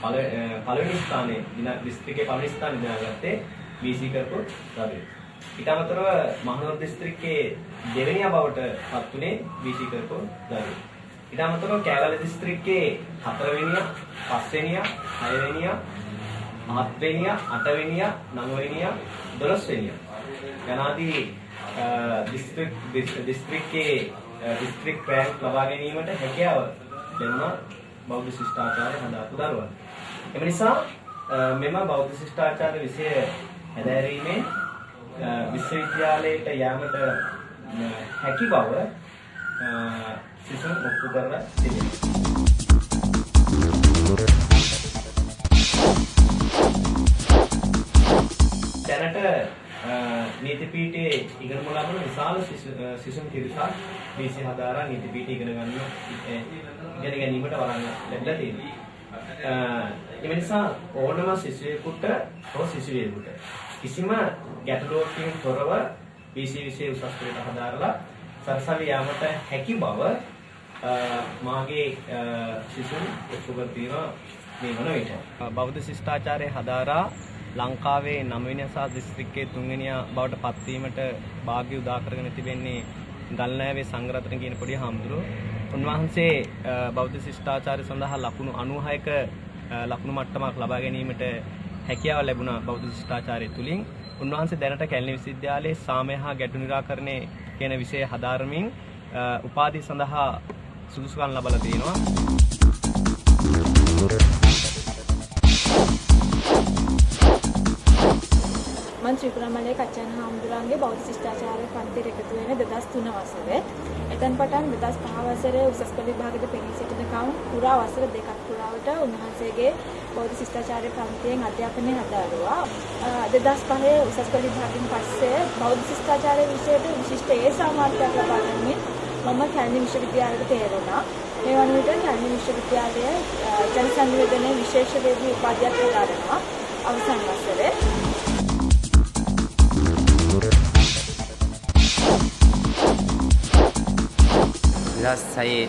පළවෙනි ස්ථානයේ දිස්ත්‍රික්කයේ පළවෙනි ස්ථානය දිනාගත්තේ BC කරපු දරුවෙක්. ඊට අමතරව මහනුවර දිස්ත්‍රික්කයේ දෙවෙනියා බවට පත් වුණේ BC කරපු දරුවෙක්. ඊට අමතරව කෑගල්ල දිස්ත්‍රික්කයේ හතරවෙනියා, පස්වෙනියා, හයවෙනියා, හත්වෙනියා, අටවෙනියා, නවවෙනියා, 12වෙනියා යනාදී දිස්ත්‍රික්කයේ දිස්ත්‍රික් රෑන්ක් ලබා ගැනීමට හැකියාව ලැබුණා බෞද්ධ ශිෂ්ටාචාරය හදාපු දරුවන්. එම නිසා මෙම බෞද්ධ ශිෂ්ටාචාර විෂය හැදෑරීමෙන් විශ්වවිද්‍යාලයට යාමට හැකි බව සිසුන් ඔප්පු කරලා තිබෙනවා. දැනට නීති පීඨයේ ඉගෙනම ලබන විශාල සිසුන් පිරිසක් BC හදාරා නීති පීඨය ඉගෙන ගැනීමට වරන් ලැබිලා තියෙනවා. එම නිසා ඕනම සිසුවෙකුට හෝ සිසුවියෙකුට කිසිම ගැටලුවකින් තොරව BC විෂය උසස් පෙළට හදාරලා සරසවි යාමට හැකි බව මාගේ සිසුන් ඔප්පු කර තියෙනවා මේ වන විට. බෞද්ධ ශිෂ්ටාචාරය හදාරා ලංකාවේ 9 වෙනි සහ දිස්ත්‍රික්කයේ 3 වෙනියා බවට පත්වීමට භාග්‍ය උදා කරගෙන තිබෙන්නේ ගල්නෑවේ සංඝරත්න කියන පොඩි හාමුදුරුවෝ. උන්වහන්සේ බෞද්ධ ශිෂ්ටාචාරය සඳහා ලකුණු 96ක ලකුණු මට්ටමක් ලබා ගැනීමට හැකියාව ලැබුණා බෞද්ධ ශිෂ්ටාචාරය තුලින්. උන්වහන්සේ දැනට කැලණි විශ්වවිද්‍යාලයේ සාමය හා ගැටලු නිරාකරණය කියන විෂය හදාරමින් උපාධි සඳහා සුදුසුකම් ලබලා තියෙනවා. මං ත්‍රිකුණාමලයේ කච්චායන හාමුදුරන්ගේ බෞද්ධ ශිෂ්ටාචාර පන්තියට එකතු වෙන 2003 වසරේ. එතෙන් පටන් 2005 වසරේ උසස් පෙළ විභාගෙට පෙනී සිටිනකම් පුරා වසර දෙකක් පුරාවට උන්වහන්සේගේ බෞද්ධ ශිෂ්ටාචාර පන්තියෙන් අධ්‍යාපනය හදාරුවා. 2005 උසස් පෙළ විභාගෙන් පස්සේ බෞද්ධ ශිෂ්ටාචාර විෂයට විශිෂ්ට ඒ සාමාර්ථයක් ලබා ගනිමින් මම කැලණි විශ්වවිද්‍යාලයට තේරුණා. මේ වන විට කැලණි විශ්වවිද්‍යාලයේ ජන සංනිවේදනයේ විශේෂ වේදී උපාධියක් හදාරනවා අවසන් වසරේ. 2006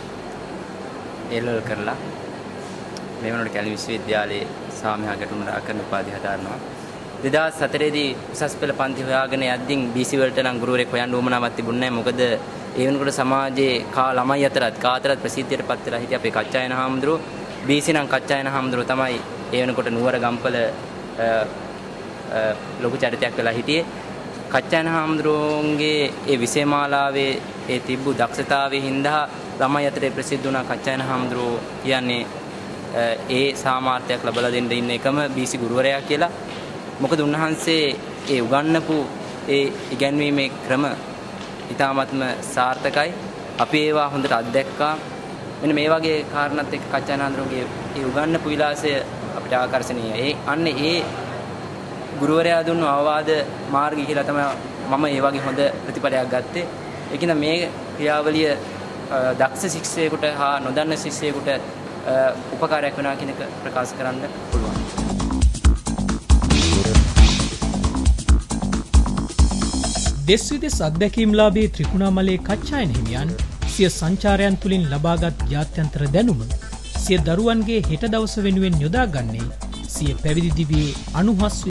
ඒලෙවල් කරලා මේ වෙනකොට කැලණි විශ්වවිද්‍යාලයේ සාමය හා ගැටුම් නිරාකරණ උපාධිය හදාරනවා. 2004 දී උසස් පෙළ පන්ති හොයාගෙන යද්දී BC වලට නම් ගුරුවරයෙක් හොයන්න උවමනාවක් තිබුණේ නැහැ. මොකද ඒ වෙනකොට සමාජයේ ළමයි අතරත් කා අතරත් ප්‍රසිද්ධියට පත් වෙලා හිටිය අපේ කච්චායන හාමුදුරුවෝ. BC නම් කච්චායන හාමුදුරුවෝ තමයි ඒ වෙනකොට නුවර ගම්පල ලොකු චරිතයක් වෙලා හිටියේ. කච්චායන හාමුදුරුවන්ගේ ඒ විෂය මාලාවේ ඒ තිබ්බු දක්ෂතාවයේ හින්දා ළමයි අතරේ ප්‍රසිද්ධ වුණා. කච්චායන හාමුදුරුවෝ කියන්නේ ඒ සාමාර්ථයක් ලබලා දෙන්න ඉන්න එකම BC ගුරුවරයා කියලා. මොකද උන්වහන්සේ ඒ උගන්වපු ඒ ඉගැන්වීමේ ක්‍රම ඉතාමත්ම සාර්ථකයි. අපි ඒවා හොඳට අත්දැක්කා. මෙන්න මේ වගේ කාරණාත් එක්ක කච්චායන හාමුදුරුවන්ගේ ඒ උගන්වපු විලාසය අපිට ආකර්ෂණීයයි. ඒ අන්න ඒ ගුරුවරයා දුන්නු අවවාද මාර්ගය කියලා තමයි මම ඒ වගේ හොඳ ප්‍රතිඵලයක් ගත්තේ. ඒකින මේ ක්‍රියාවලිය දක්ෂ ශිෂ්‍යයෙකුට හා නොදන්න ශිෂ්‍යයෙකුට උපකාරයක් වෙනවා කියන එක ප්‍රකාශ කරන්න පුළුවන්. දෙස් විදෙස් අත්දැකීම්ලාභී ත්‍රිකුණාමලයේ කච්චායන හිමියන් සිය සංචාරයන් තුලින් ලබාගත් ජාත්‍යන්තර දැනුම සිය දරුවන්ගේ හෙට දවස වෙනුවෙන් යොදාගන්නේ සිය පැවිදි දිවියේ අනුහස්